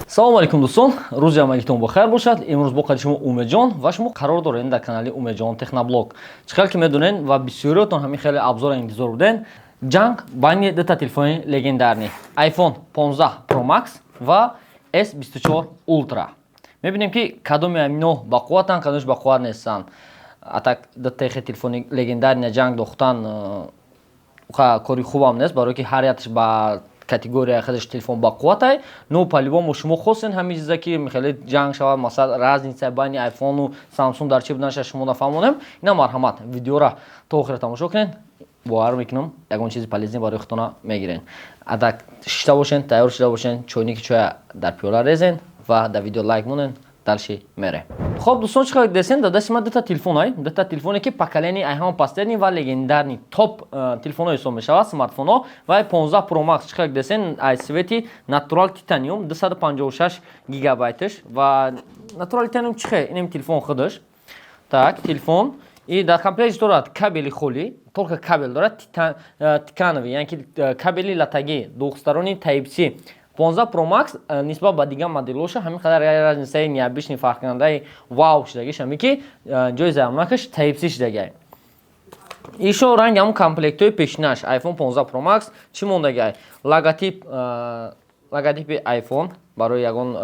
Салому алейкум, дӯстон, рӯзи ҳамагитон бахайр бошад. Имрӯз бо қади шумо Умедҷон ва шумо қарор доред дар канали Умедҷон Техноблог. Чӣ хел ки медонед ва бисёриётон ҳамин хеле абзора интизор буден, ҷанг байни дута телефони легендарный iPhone 15 Pro Max ва S24 Ultra. Мебинем, ки кадоми ҳамино бақувватанд, кадомиш бақувват нестанд. А так дутаи хе телефони легендарный ҷанг дохтан кори хубам нест, барое ки ҳар якташ ба категория худаш телефон бақувватай. Но по-любому шумо хостен ҳамин чиза, ки хеле ҷанг шавад, масалан, разница байни айфону Самсунг дар чӣ буданаша шумо нафаҳмонем. Ина, марҳамат, видеора то охира тамошо кунед. Бовар мекунам, ягон чизи полезный барои худтона мегирен. А так шишта бошен, тайёр шуда бошен, чойники чоя дар пиёла резен ва дар видео лайк монен. Дальше мерем. Хоб, дӯстон, чӣ хел десен, дар дасти ман дута телефон ай, дута телефоне, ки поколение ай ҳама последний ва легендарный топ телефонҳо ҳисоб мешавад, смартфонҳо. Ва 15 Pro Max, чӣ хел десен, ай цвети Natural Titanium, 256 гигабайтш. Ва Natural Titanium чӣ хел? Инем телефон худаш. Так, телефон и дар комплектш дорад кабели холӣ, только кабел дорад, титановый, яъне ки кабели латагӣ, двухсторонний Type C. 15 Pro Max нисбат ба дигар моделоша ҳамин қадар разницаи необычный, фарқкунандаи вау шудагиш ҳаме, ки ҷои зармонакаш Type C шудагай. Ишо ранги ҳамун комплектҳои пешинаш iPhone 15 Pro Max. Чӣ мондагай? Логотип, логотипи iPhone барои ягон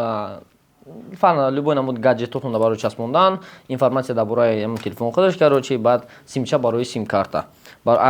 фарқ, любой намуд гаджетотон барои часпондан, информация дар бораи ҳамун телефон худаш, короче, баъд симча барои симкарта.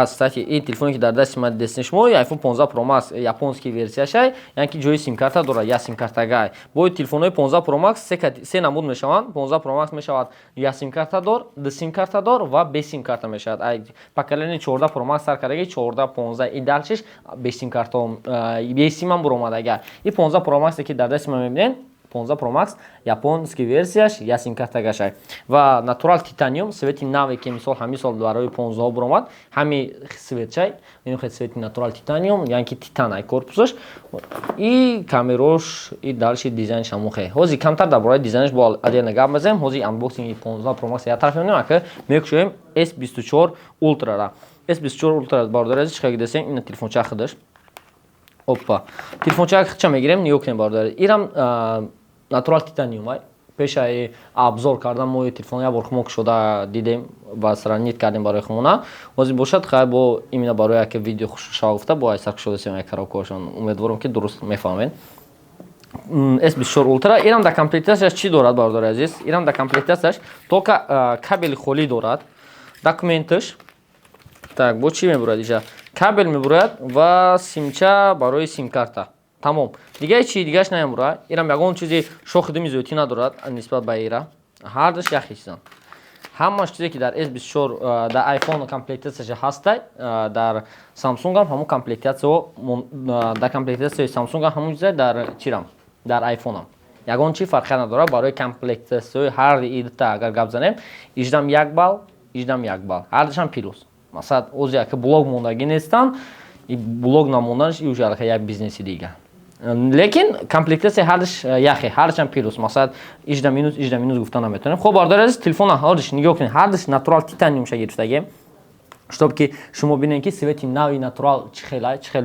Кстати, ин телефоне, ки дар дасти ман дестин шумо, iPhone 15 Pro Max японский версияшай, яъне ки ҷои симкарта дорад, як симкартагай. Бо телефонҳои 15 Pro Max се намуд мешаванд. 15 Pro Max мешавад як симкартадор, ду симкартадор ва бе симкарта мешавад. Ай поколение 14 Pro Max сар кардаги, 14, 15 и дальшеш бе симкарто, бе симам буромадага. И 15 Pro Max, ки дар дасти ман мебинед, 15 Pro Max японский версияш, як симкартагашай ва Natural Titanium, цвети наве, ки мисол ҳамин сол барои 15 буромад, ҳами цветчай, ин хел цвети Natural Titanium, яъне ки титан ай корпусаш и камерош и дальше дизайнш ҳамон хе. Ҳозир камтар дар бораи дизайнш бо отдельно гап мезанем. Ҳозир анбоксинги 15 Pro Max як тараф мемонем, ака мекушоем S24 Ultra-ра. S24 Ultra, бародари азиз, чӣ хел десем, ина телефонча худаш. Опа, телефонча худша мегирем, нигоҳ кунем, бародари. Ирам Natural Titanium ай. Пешаи обзор кардан мо телефон як бор хумо кушода дидем ва сравнить кардем барои хумона. Ҳозир бошад, хай, бо именно барои яке видео хушшава гуфта, бо айсар кушодасем як коробкаошон. Умедворам, ки дуруст мефаҳмед. S24 Ultra ирам дар комплектацияш чӣ дорад, бародари азиз? Ирам дар комплектацияш только кабели холӣ дорад, документаш. Так, бо чӣ мебурад иҷа? Кабел мебурад ва симча барои симкарта, тамом. Дигаи чи дигааш намебурад. Ирам ягон чизи шохи думи зиёдтӣ надорад нисбат ба ира. Ҳардаш як чизанд. Ҳамаш чизе, ки дар S24, дар iPhone комплектацияша ҳастай, дар Samsung ҳам ҳамун комплектатсияо, дар комплектатсияи Samsung ҳам ҳамун чиза, дар чирам, дар iPhone-ам ягон чи фарқия надорад. Барои комплектатсияҳои ҳар дута агар гап занем, иждам 1 балл, иждам 1 балл, ҳардашам плюс. Масалан, ози яка блог мондагӣ нестанд, блог намонданаш и уже аллакай як бизнеси дига, лекин комплектатсия ҳардаш яхе, ҳардашам плюс. Масалан, ижда минус, ижда минус гуфта наметавонем. Хоб, бародари азиз, телефона ҳардаш нигоҳ кунед, ҳардаш Natural Titanium ша гирифтагем, чтоб ки шумо бинед, ки цвети нави Natural чӣ хела, чӣ хел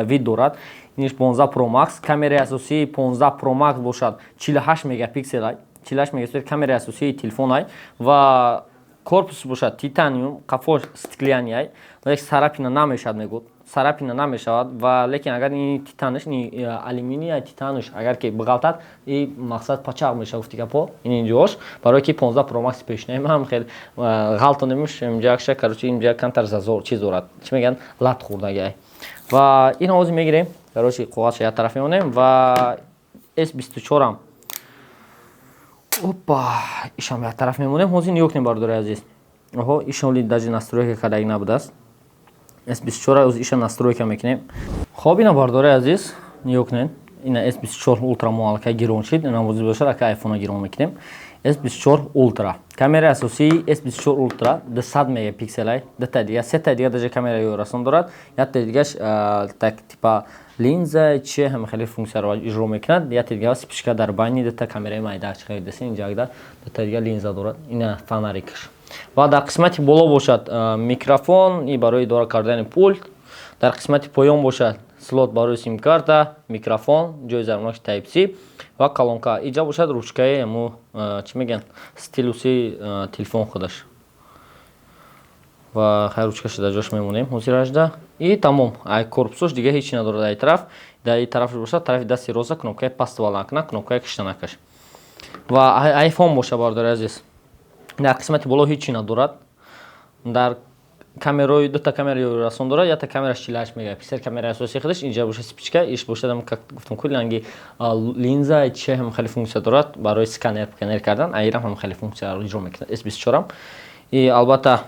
вид дорад. Иниш 15 Pro Max, камераи асосии 15 Pro Max бошад 48 мегапиксел, 48 мегапиксел камераи асосии телефон ай ва корпус бошад титаниум, қафош стеклянный ай, лекин царапина намешавад, мегӯд, царапина намешавад. Ва лекин агар ин титанш, ин алюминий титанш агар ки биғалтад, и мақсад пачақ мешавад, гуфти гапо. Ин инҷош барое ки 15 Pro Max пешнаем ҳам хел ғалтонемш инҷакша, короче, инҷа камтар зазор чиз дорад, чӣ мегӯянд, лат хӯрдагиай. Ва ин ҳозир мегирем, короче, коғазша як тараф мемонем ва S24 ам, опа, ишам як тараф мемонем. Ҳозир нигоҳ кунем, бародари азиз. Оҳо, ишоли даже настройка кардаги набудааст. S24 оз иша настройка мекунем. Хоб, ина, бародари азиз, нигоҳ кунед, ина S24 Ultra мо аллакай гирон шид. Ина возир бошад, ака iPhone гирон мекунем. S24 Ultra, камераи асосии S24 Ultra 200 мегапикселай, дута дига, сета дига даже камераи ёрасон дорад, якта дигаш так типа линза чи ҳама хеле функсияро иҷро мекунад, якта дига вспышка дар байни дута камераи майда, чӣ десен, инҷа дута дига линза дорад. Ина фонарикаш. Ва дар қисмати боло бошад микрофон и барои идора кардани пульт, дар қисмати поён бошад. Слот барои симкарта, микрофон, ҷои зарбнакши Type C ва колонка. Иҷа бошад, ручкаи ҳамо, чӣ мегӯянд, стилуси телефон худаш. Ва хай, ручкаша дар ҷош мемонем ҳозир. И тамом. Ай корпусош дига ҳеҷ надорад. Ай тараф, дар ин тараф бошад, тарафи дасти роста кнопкаи паст баландкунак, кнопкаи киштанакаш. Ва айфон боша, бародари азиз, дар қисмати боло ҳеҷ чи надорад. Дар камерои дута камера расон дорад, якта камераш 48 мегапиксел, камераи асосии худаш. Инҷа боша вспышка, иш бошад, как гуфтам, кулланги линза че ҳам хеле функсия дорад барои сканер кардан. Аирам ҳам хеле функсияро иҷро мекунад S24. И албатта,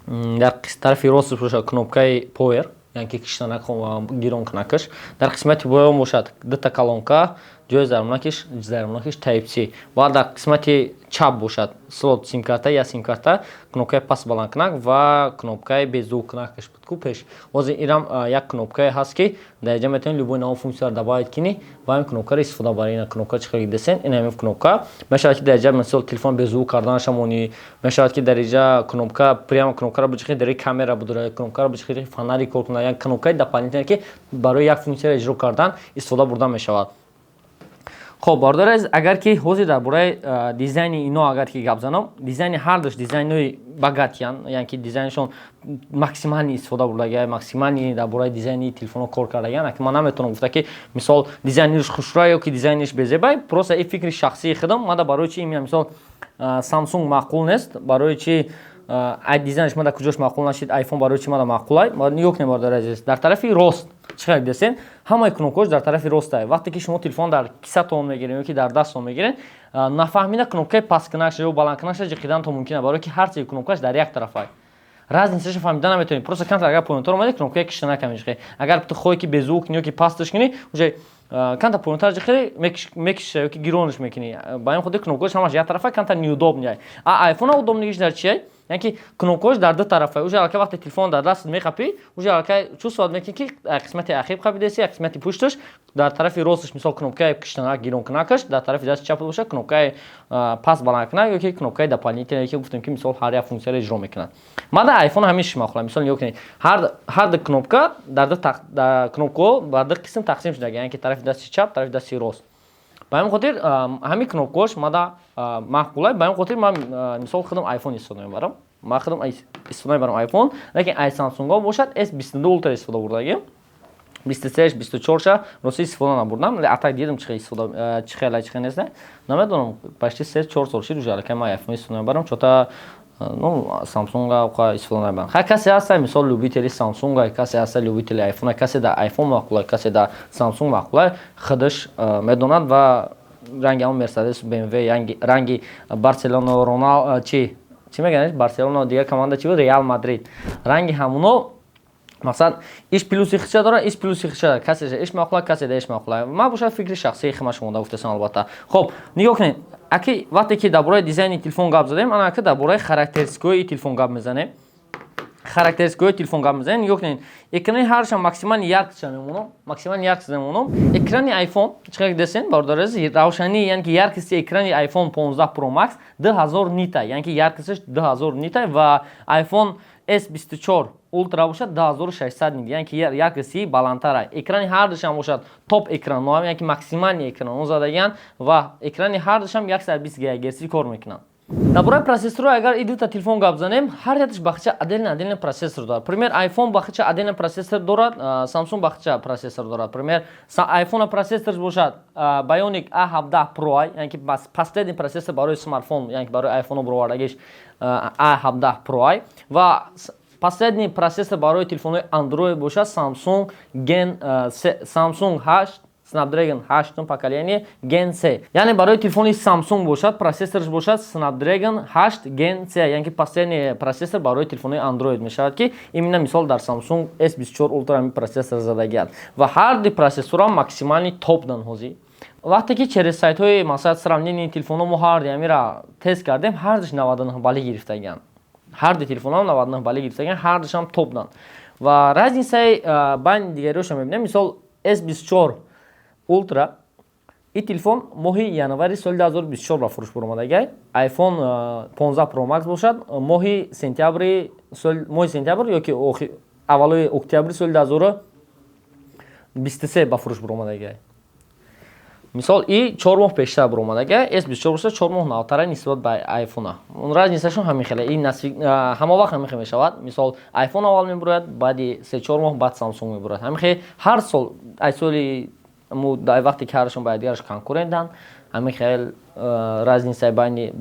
дар тарафи рост бошад, кнопкаи power, яъне ки киштанак, гиронкунакаш. Дар қисмати поён бошад, дута колонка, ҷои зарбнакиш Type C. Ва дар қисмати чап бошад, слот симкарта, як симкарта, кнопкаи паст баландкунак ва кнопкаи беззвуккунакаш буд ку пеш. Ҳозир инам як кнопкае ҳаст, ки дар инҷа метавонед любой навъ функсияро добавить кунӣ ва ҳамин кнопкаро истифода барӣ. Ина кнопка чӣ хел десен, ин ҳамин кнопка мешавад, ки дар инҷа, мисол, телефон беззвук карданаша монӣ. Мешавад, ки дар инҷа кнопка, прямо кнопкаро биҷиқӣ, дар камера будора, кнопкаро биҷиқӣ, фонарик кор кунад. Як кнопкаи дополнительное, ки барои як функсияро иҷро кардан истифода бурда мешавад. Хоб, бародари азиз, агар ки ҳозир дар бораи дизайни ино агар ки гап занам, дизайни ҳардуш дизайнои богатыян, яъне ки дизайншон максимально истифода бурдагия, максимально дар бораи дизайни телефонҳо кор кардагиян. Ки ман наметавонам гуфта, ки, мисол, дизайниш хушрӯя ё ки дизайниш безебай. Просто и фикри шахсии худам. Мада барои чи именно, мисол, Самсунг маъқул нест, барои чи ай дизайнш мада куҷош маъқул нашид, айфон барои чи мада маъқулай? Нигоҳ кунед, бародари азиз, дар тарафи рост чӣ хел десен, ҳамаи кнопкаҳош дар тарафи ростай. Вақте ки шумо телефон дар кисатон мегиред ё ки дар дасттон мегиред, нафаҳмида кнопкаи пасткунакш ё баландкунакша ҷиқиданто мумкин, барое ки ҳар чизи кнопкаш дар як тарафай, разницаша фаҳмида наметавонед. Просто камтар агар поёнтар омадед, кнопкаи киштанака меҷиқед. Агар ту хоҳӣ, ки беззвук кунӣ ё ки пасташ кунӣ, уже камтар поёнтар ҷиқи, мекиша ё ки гиронаш мекунӣ. Ба ин хотир кнопкаҳош ҳамаш як тарафа, камтар неудобный. А айфона удобныйгиш дар чия? Яъне ки кнопкаҳош дар ду тарафа. Уже аллакай вақте телефон дар дастат мехапӣ, уже аллакай чувствовать мекунӣ, ки қисмати ақиб қапидаси, қисмати пушташ. Дар тарафи росташ, мисол, кнопкаи киштанак, гиронкунакаш, дар тарафи дасти чап бошад, кнопкаи паст баландкунак ё ки кнопкаи дополнительное, ки гуфтем, ки, мисол, ҳар як функсияро иҷро мекунад. Ман дар айфон ҳамин махӯлам. Мисол, нигоҳ кунед, ҳар ду кнопка дар ду кнопкаҳо ба ду қисм тақсим шуда, яъне ки тарафи дасти чап, тарафи дасти рост. Ба ҳамин хотир ҳамин кнопкаҳош мада маъқулай. Ба ҳамин хотир ман, мисол, худам айфон истифода мебарам. Ман худам истифода мебарам айфон, лекин ай самсунгҳо бошад, S22 Ultra истифода бурдагим. 23, 24ша рости истифода набурдам. А так дидам, чӣ истифода, чӣ хела, чӣ нест, намедонам. Почти 3-4 сол шид уже аллакай ман айфон истифода мебарам. Чота, ну, самсунга оқа истифода намебарам. Хай, касе ҳаста, мисол, любители самсунга, касе ҳаста любители айфона, касе дар айфон маъқулай, касе дар самсунг маъқулай, худаш медонад. Ва ранги ҳамон Мерседес, БМВ, ранги Барселона, Ронал, чи мегӯянд, Барселона, дигар команда чи буд, Реал Мадрид, ранги ҳамуно. Мақсад, иш плюси хича дорад, иш плюси хича дорад. Касе иш маъқула, касе да иш маъқула. Ман бошад, фикри шахсии хима шумо гуфтасам, албатта. Хоб, нигоҳ кунед, аки вақте ки дар бораи дизайни телефон гап задем, ана аки дар бораи характеристикаҳои телефон гап мезанем. Характеристикаҳои телефон гап мезанем. Нигоҳ кунед, экрани ҳаршам максимально яркостьша мемонам, максимально яркость мемонам. Экрани iPhone чӣ қадр десен, бародари азиз, равшанӣ, яъне ки яркости экрани iPhone 15 Pro Max 2000 нита, яъне ки яркостьаш 2000 нита, ва iPhone S24 Ultra бошад, 2600 нит, яъне ки яркости баландтара. Экрани ҳардушам бошад топ экран, яъне ки максимальный экран задагиян, ва экрани ҳардушам 120 ГГц кор мекунанд. Дар бораи процессорҳо агар и дута телефон гап занем, ҳар якаш бахча отдельно отдельно процессор дорад. Пример, iPhone бахча отдельно процессор дорад, Samsung бахча процессор дорад. Пример, iPhone процессорш бошад Bionic A17 Pro, яъне ки последний процессор барои смартфон, яъне ки барои iPhone бировардагиш A17 Pro, ва последний процессор барои телефонҳои Android бошад Samsung Gen Samsung 8, Snapdragon 8 поколение Gen 3. Яъне барои телефони Samsung бошад, процессорш бошад Snapdragon 8 Gen 3, яъне ки последний процессор барои телефонҳои Android мешавад, ки именно, мисол, дар Samsung S24 Ultra ҳамин процессор задагиад. Ва ҳар ду процессорам максимальный топ дан. Ҳозир вақте ки через сайтҳои, масалан, сравнение телефонҳо мо ҳар ҳамира тест кардем, ҳардуш 99 балли гирифтагианд. Ҳар ду телефонҳо 99 балли гирифтагианд, ҳардушам топ дан. Ва разницаи байни дигариҳоша мебинем. Мисол, S24 Ultra, ин телефон моҳи январи соли 2024 ба фурӯш баромадагай. iPhone 15 Pro Max бошад, моҳи сентябри, моҳи сентябр ё ки аввалои октябри соли 2000. 23 ба фурӯш буромадагиай. Мисол, и 4 моҳ пештар буромадага, S24 боша, 4 моҳ навтара нисбат ба айфона. Разницашон ҳамин хеле. И ҳама вақт ҳамин хел мешавад. Мисол, айфон аввал мебурояд, баъди 3-4 моҳ баъд Самсунг мебурояд. Ҳамин хел ҳар сол, ай соли вақте ки ҳарашон ба якдигараш конкурентанд, ҳамин хел разницаи байни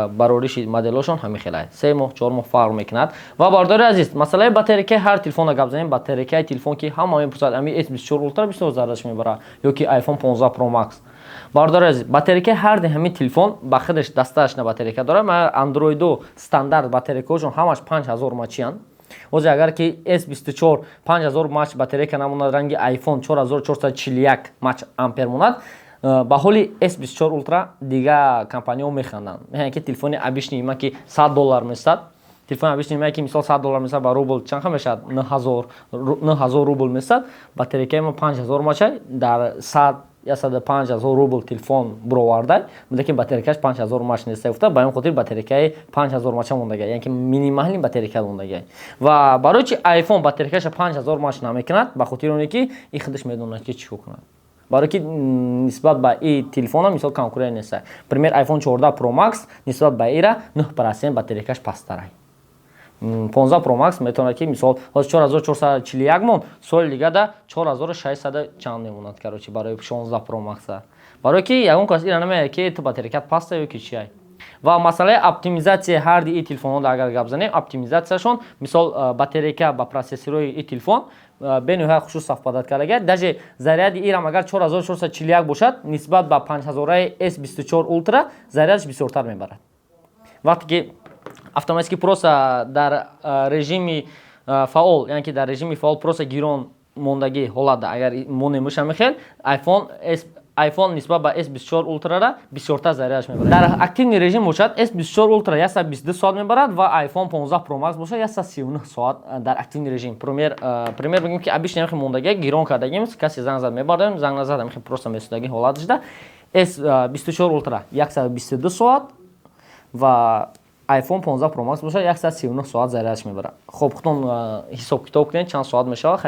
барориши моделҳошон ҳамин хел, 3 моҳ, 4 моҳ фарқ мекунад. Ва, бардори азиз, масъалаи батарейкаи ҳар телефонро гап занем. Батарейкаи телефон, ки ҳама мепурсад, ами S24 Ultra бисёр зарядаш мебарад ё ки iPhone 15 Pro Max? Бардори азиз, батарейкаи ҳарди ҳамин телефон ба худаш дастааш на батарейка дорад. Андроиду стандарт батарейкаҳошон ҳамаш 5000 мАчиянд. Ҳозир агар ки S24 5000 мАч батарейка намонад, ранги iPhone 4441 мАч ампер монад, ба ҳоли S24 Ultra дига компаниҳо механданд. Мехоҳанд, ки телефони обычный ма, ки 100 доллар месад, телефони обычный ма, ки мисол 100 доллар месад, ба рубл чанд мешавад? 9000 рубл месад. Батарейкаи ма 5000 мАчай, дар 100 105 ҳазор рубл телефон буровардай, лекин батарейкааш 5000 мАч неста гуфта, ба ин хотир батарейкаи 5000 мАча мондага, яъне ки минимальный батарейка мондага. Ва барои чи iPhone батарейкаша 5000 мАч намекунад? Ба хотири оне ки и худаш медонад, ки чӣ кор кунад, барое ки нисбат ба и телефона, мисол, конкурент неста. Пример, iPhone 14 Pro Max нисбат ба ира 9% батарейкаш пасттарай. 15 Pro Max метавонад, ки мисол ҳозир 4441 мон, соли дигада 4600 чанд мемонад, короче, барои 16 Pro Max, барое ки ягон кас ира намеяд, ки ту батарейкат паста ё ки чиай. Ва масъалаи оптимизатсияи ҳарди и телефонҳо агар гап занем, оптимизатсияшон, мисол, батарейка ба процессорҳои и телефон бениҳоят хушрӯ совпадать кардага. Даже заряди ирам агар 4441 бошад, нисбат ба 5000 S24 Ultra зарядаш бисёртар мебарад. Вақте ки автоматически просто дар режими фаъол, яъне ки дар режими фаъол просто гирон мондагӣ ҳолатда агар монемуша, мехел iPhone нисбат ба S24 Ultra-ра бисёртар зарядаш мебарад. Дар активный режим бошад, S24 Ultra 122 соат мебарад ва iPhone 15 Pro Max бошад, 139 соат дар активный режим. Пример бигем, ки обычно ҳамихел мондагӣ, гирон кардагим, касе занг зад, мебардорем, занг назад, ҳамихел просто месудагӣ ҳолат шуда, S24 Ultra 122 соат ва iPhone 15 Pro Max бошад, 139 соат зарядаш мебарад. Хоб, худтон ҳисоб китоб кунед, чанд соат мешавад,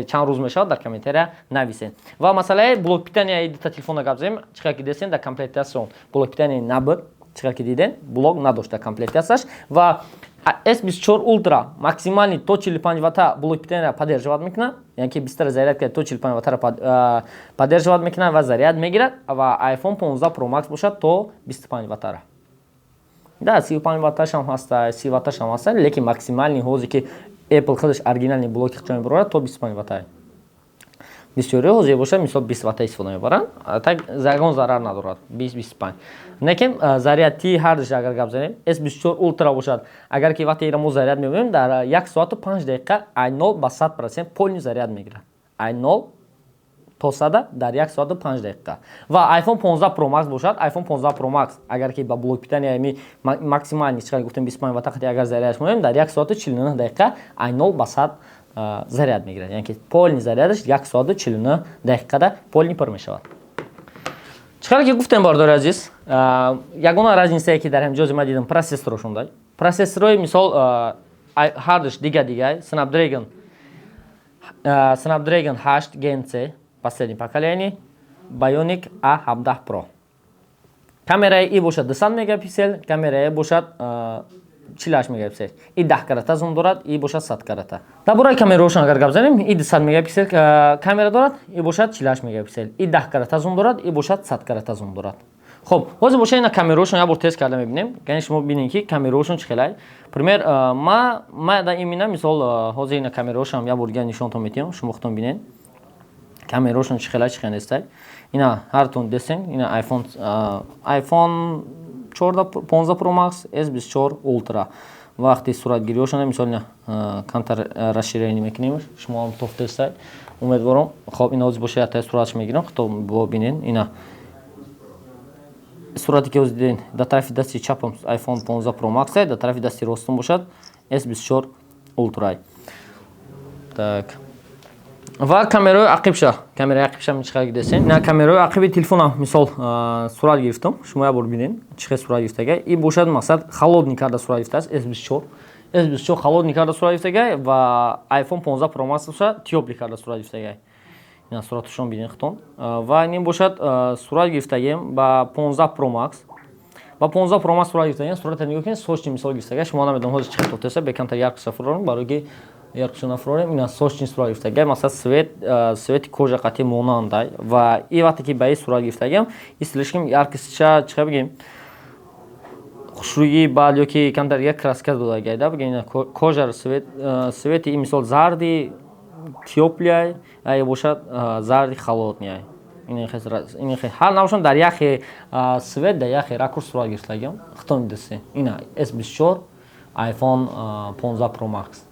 чанд рӯз мешавад, дар комментария нависед. Ва масъалаи блок питания дута телефона гап занем. Чӣ қадр ки дидесен, дар комплектатсион блок питания набуд. Чӣ қадр ки диден, блок надошт дар комплектатсияш. Ва S24 Ultra максимальный то 45 ватта блок питания поддерживать мекунад, яъне ки бистара заряд кард, то 45 ваттара поддерживать мекунад ва заряд мегирад. Ва iPhone 15 Pro Max бошад, то 25 ваттара, да, 35 ватташам ҳаста, 30 ватташам ҳаста, лекин максимальный ҳозе ки Apple худаш оригинальный блоки худшо мебарорад, то 25 ватта. Бисёриҳо ҳозир бошад, мисол, 20 ватта истифода мебаранд, так ягон зарар надорад 20, 25. Лекин зарядти ҳардуш агар гап занем, S24 Ultra бошад, агар ки вақте ира мо заряд мебарем, дар 1 соату 5 дақиқа ай 0 ба 100% полный заряд мегирад, ай 0 то сада дар 1 соату 5 дақиқа. Ва iPhone 15 Pro Max бошад, iPhone 15 Pro Max агар ки ба блок питания ми максимальный, чӣ гуфтем, 25 ватта қати агар зарядаш монем, дар 1 соату 49 дақиқа ай 0 ба 100 заряд мегирад, яъне ки полный зарядаш 1 соату 49 дақиқада полный пур мешавад. Чӣ қадр ки гуфтем, бардори азиз, ягона разницае ки дар ҳамҷози ма дидам, процессорошондай. Процессорҳои, мисол, ҳардуш дига дигай Snapdragon 8 Gen C, последний поколение, Bionic A17 Pro. Камераи и бошад 200 мегапиксел, камераи бошад 48 мегапиксел. И 10 карата зум дорад, и бошад 100 карата. Дар бораи камераҳошон агар гап занем, и 200 мегапиксел камера дорад, и бошад 48 мегапиксел. И 10 карата зум дорад, и бошад 100 карата зум дорад. Хоб, ҳозир боша ина камераҳошон як бор тест карда мебинем, яъне шумо бинед, ки камераҳошон чӣ хелай. Пример, ма да имина, мисол, ҳозир ина камераҳошам як бор дигар нишонтон метиҳам, шумо худтон бинед камераҳошон чӣ хелай, чӣ хел нестай. Ина ҳартон десен, ина iPhone 14, 15 Pro Max, S24 Ultra. Вақти суратгириҳошона, мисол, ина камтар расширение мекунем, шумо ҳам тофтестай, умедворам. Хоб, ина ҳозир боша якта сураташ мегирам, худто бинед. Ина сурате ки ҳозир диден, дар тарафи дасти чапам iPhone 15 Pro Max, дар тарафи дасти ростум бошад S24 Ultra. Так, ва камераи ақибша, камераи ақибша чӣ қадр десен. На, камераи ақиби телефона, мисол, сурат гирифтам, шумо як бор бинед, чӣ хел сурат гирифтага. И бошад, мақсад, холодный карда сурат гирифтааст S24. S24 холодный карда сурат гирифтага ва iPhone 15 Pro Max бошад, тёплый карда сурат гирифтага. Ина сураташон бинед худтон. Ва ин бошад, сурат гирифтагем ба 15 Pro Max, ба 15 Pro Max сурат гирифтагем. Сурата нигоҳ кунед, сочный мисол гирифтага. Шумо намедонам, ҳозир чӣ хел тофтеса, бекамтар яркость фурорем, барои ки яркость нафурорем. Ина сочный сурат гирифтага, масалан, цвет и кожа қатъи монандай. Ва и вақте ки ба ин сурат гирифтагем, и слишком яркость ша, чӣ бигем, хушрӯйии баъд ё ки камтар як краска додагайда, бигем, кожа цвет и мисол зарди тёплый ай бошад, зарди холодный. Ҳар навшон дар яхе цвет, дар яхе ракурс сурат гирифтагиам. Худтон дидастед, ина S24, iPhone 15 Pro Max.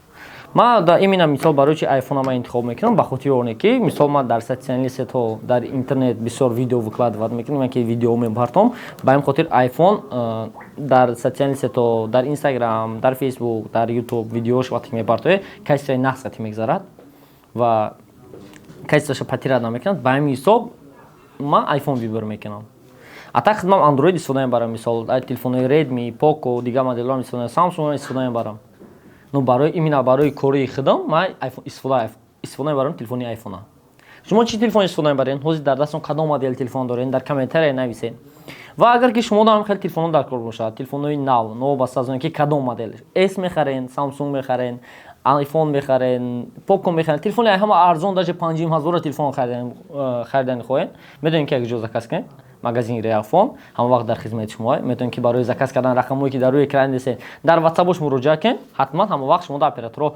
Ман да именно мисол барои чи iPhone ман интихоб мекунам? Ба хотири оне ки мисол ман дар социальный сеть ҳо, дар интернет бисёр видео выкладывать мекунам, ки видео мепартом. Ба ин хотир iPhone дар социальный сеть ҳо, дар Instagram, дар Facebook, дар YouTube видеош вақте ки мепартояд, качество и нағз қати мегзарад ва качество ша потерять намекунад. Ба ҳамин ҳисоб ман iPhone выбор мекунам. А так худмам Android истифода мебарам, мисол, телефонҳои Redmi, Poco, дигар моделҳоам истифода, Samsung истифода мебарам. Ну барои именно барои кори худам ман истифода мебарам телефони iPhone. Шумо чӣ телефон истифода мебаред? Ҳозир дар дастон кадом модели телефон доред? Дар комментария нависед. Ва агар ки шумо дам хеле телефонҳо дар кор бошад, телефонҳои нав, новобаста аз он ки кадом модел, S мехарен, Samsung мехарен, iPhone мехарен, Poco мехарен, телефони ҳама арзон, даже 5 ҳазора телефон харидани хоҳед, медонед ки як ҷо заказ кунед. Магазини Реалфон ҳама вақт дар хизмати шумо. Метавонед ки барои заказ кардан рақамҳое ки дар рӯи экран дидед, дар WhatsApp муроҷиат кунед. Ҳатман ҳама вақт шумо да операторо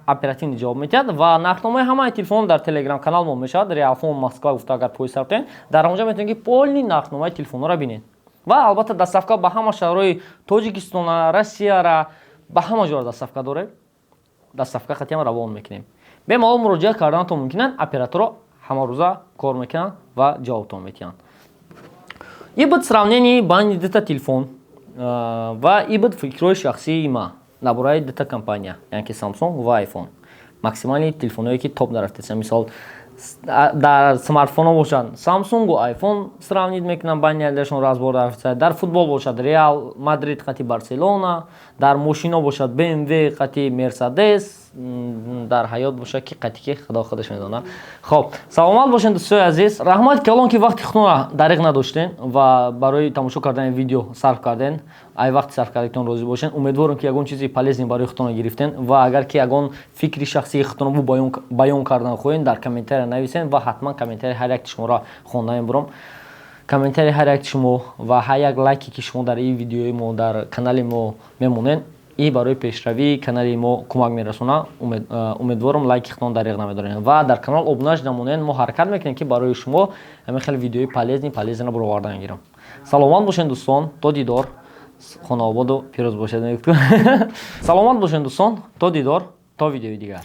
оперативно ҷавоб медиҳад. Ва нархномаи ҳамаи телефон дар телеграм канал мо мешавад, Реалфон Москва гуфта агар поиск кунед, дар онҷа метавонед ки полный нархномаи телефонҳоро бинед. Ва албатта, доставка ба ҳама шаҳрҳои Тоҷикистона, Россияра, ба ҳама ҷоро доставка дорем. Доставка қатиам равон мекунем, бемалол муроҷиат карданатон мумкинанд. Операторо ҳамарӯза кор мекунанд ва ҷавобтон медиҳанд. И буд сравнение байни дута телефон ва и буд фикрҳои шахсии ма дар бораи дута компания, яъне ки Samsung ва iPhone, максимальный телефонҳое ки топ нарафтеса. Мисол, дар смартфонҳо бошанд, Samsung iPhone сравнить мекунам, байни якдигаршон разбор рафта. Дар футбол бошад, Реал Мадрид қати Барселона, дар мошино бошад, BMW қати Мерседес, дар ҳаёт бошад, ки қати ки, худо худаш медонад. Хоб, саломат бошед, дӯстои азиз. Раҳмат калон, ки вақти худтонро дариқ надоштен ва барои тамошо кардани видео сарф карден. Ай вақти сарф кардагитон розӣ бошен. Умедворам, ки ягон чизи полезный барои худтонро гирифтен. Ва агар ки ягон фикри шахсии худтонро баён кардан хоҳед, дар комментария нависен ва ҳатман комментарии ҳар якти шуморо хонда мебурам. Комментарии ҳар якти шумо ва ҳар як лайке ки шумо дар ин видеои мо, дар канали мо мемонед, и барои пешравии канали мо кӯмак мерасонад. Умедворам, лайки худтон дариқ намедоред ва дар канал обуна намонед. Мо ҳаракат мекунем, ки барои шумо ҳамин хеле видеои полезный баровардан гирам. Саломат бошед, дӯстон, то дидор. Хонаободу пирӯз бошед. Саломат бошед, дӯстон, то дидор, то видеои дигар.